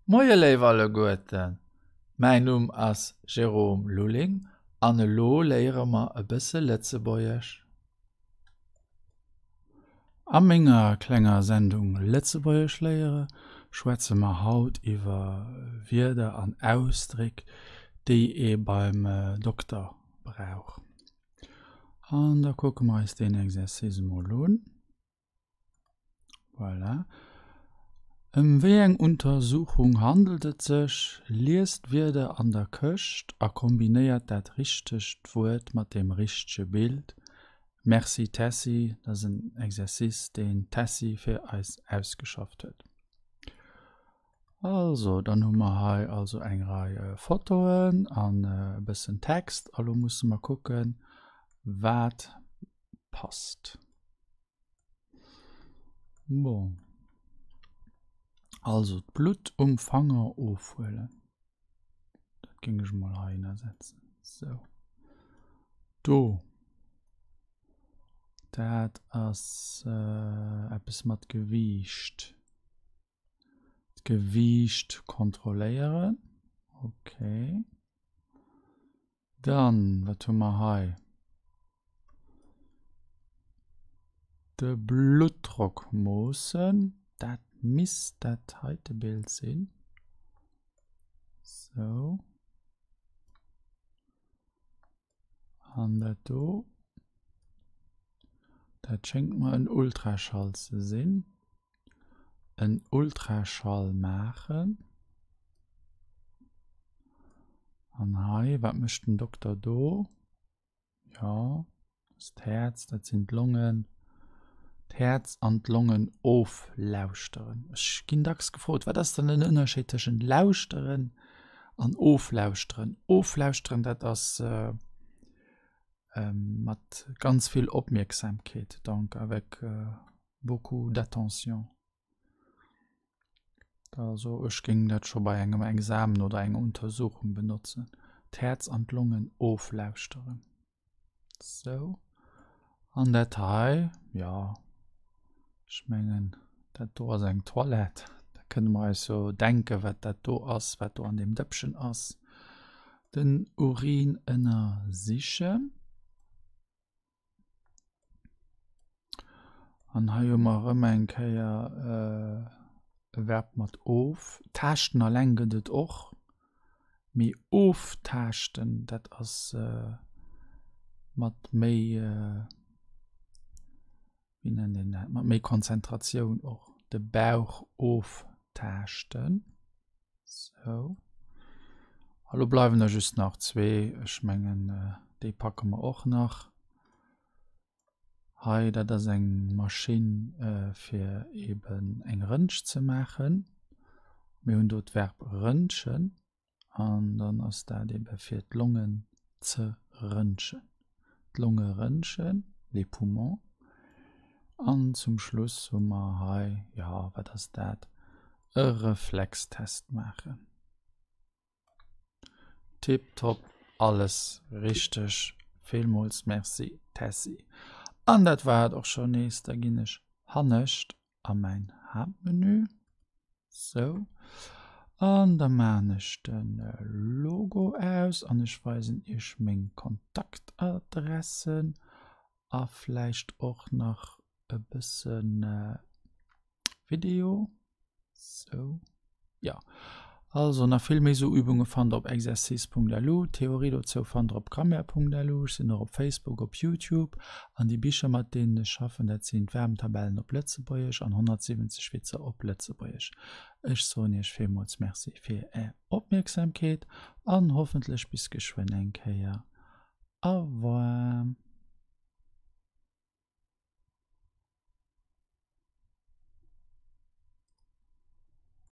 Moie léif alleguerten, mäin Numm ass Jérôme Lulling an elo léiere mer e bësse Lëtzebuergesch. A menger klenger Sendung Lëtzebuergesch léiere schwätze mer haut iwwer Wierder an Ausdréck, déi ee beim Dokter brauch. An da kucke mer eis deen Exercice emol un. Voilà. Ëm wéi eng Untersuchung handelt et sech? Liest d'Wierder an der Këscht a kombinéiert dat richtegt Wuert mat dem richtege Bild. Merci Tessy, dat ass en Exercice, deen d'Tessy fir eis ausgeschafft huet. Also, dann hu mer hei also eng Rei Fotoen an e bëssen Text. A lo musse mer kucken, wat passt. Bon. Also d'Blutt um Fanger ofhuelen. Dat géing ech mol heihinner setzen. Sou. Do. Dat ass äh, eppes mat Gewiicht. D'Gewiicht kontrolléieren. Okay. Dann, wat hu mer hei? De Bluttdrock moossen. Dat misst dat heite Bild sinn. Sou. An dat do, dat schéngt mer en Ultraschall ze sinn. En Ultraschall maachen. An hei, wat mécht den Dokter do? Jo, dat ass d'Häerz, dat sinn d'Longen. D'Häerz an d'Longen oflauschteren. Ech ginn dacks gefrot, wat ass dann den Ënnerscheed tëschent lauschteren an oflauschteren? Oflauschteren, dat ass mat ganz vill Opmierksamkeet, donc avec beaucoup d'attention. Also ech géing dat scho bei engem Examen oder enger Untersuchung benotzen. D'Häerz an d'Longen oflauschteren. Sou. An dat hei, jo, ech mengen, dat do ass eng Toilette. Da kënne mer eis jo denken, wat dat do ass, wat do an deem Dëppchen ass. Den Urin ënnersichen. An hei hu mer erëm eng Kéier e Verb mat of. Taaschten eleng gëtt et och, mee oftaaschten, dat ass mat méi, wéi nennt een dat, mat méi Konzentratioun och. De Bauch oftaaschten. Sou. A lo bleiwen der just nach zwee. Ech mengen, déi packe mer och nach. Hei, dat ass eng Maschinn, fir eben eng Rëntg ze maachen. Mir hunn do d'Verb rëntgen an dann ass dat ebe fir d'Longen ze rëntgen. D'Longe rëntgen, les poumons. An zum Schluss hu mer hei, jo, wat ass dat? E Reflextest maachen. Tiptop, alles richteg. Villmools Merci, Tessy. An dat war et och schonn nees. Da ginn ech hannescht a mäin Haaptmenü. Sou. An da maan ech den Logo aus an ech weisen iech meng Kontaktadressen a vläicht och nach e bëssen Video. Sou. Jo. Also nach vill méi sou Übunge fannt der op exercice.lu. D'Theorie dozou fannt der op grammaire.lu. Ech sinn och op Facebook, op Youtube. An déi Bicher mat deenen ech schaffen, dat sinn d'Verbentabellen op Lëtzebuergesch an 170 Witzer op Lëtzebuergesch. Ech soen iech villmools Merci fir är Opmierksamkeet an hoffentlech bis geschwënn eng Kéier. Au revoir.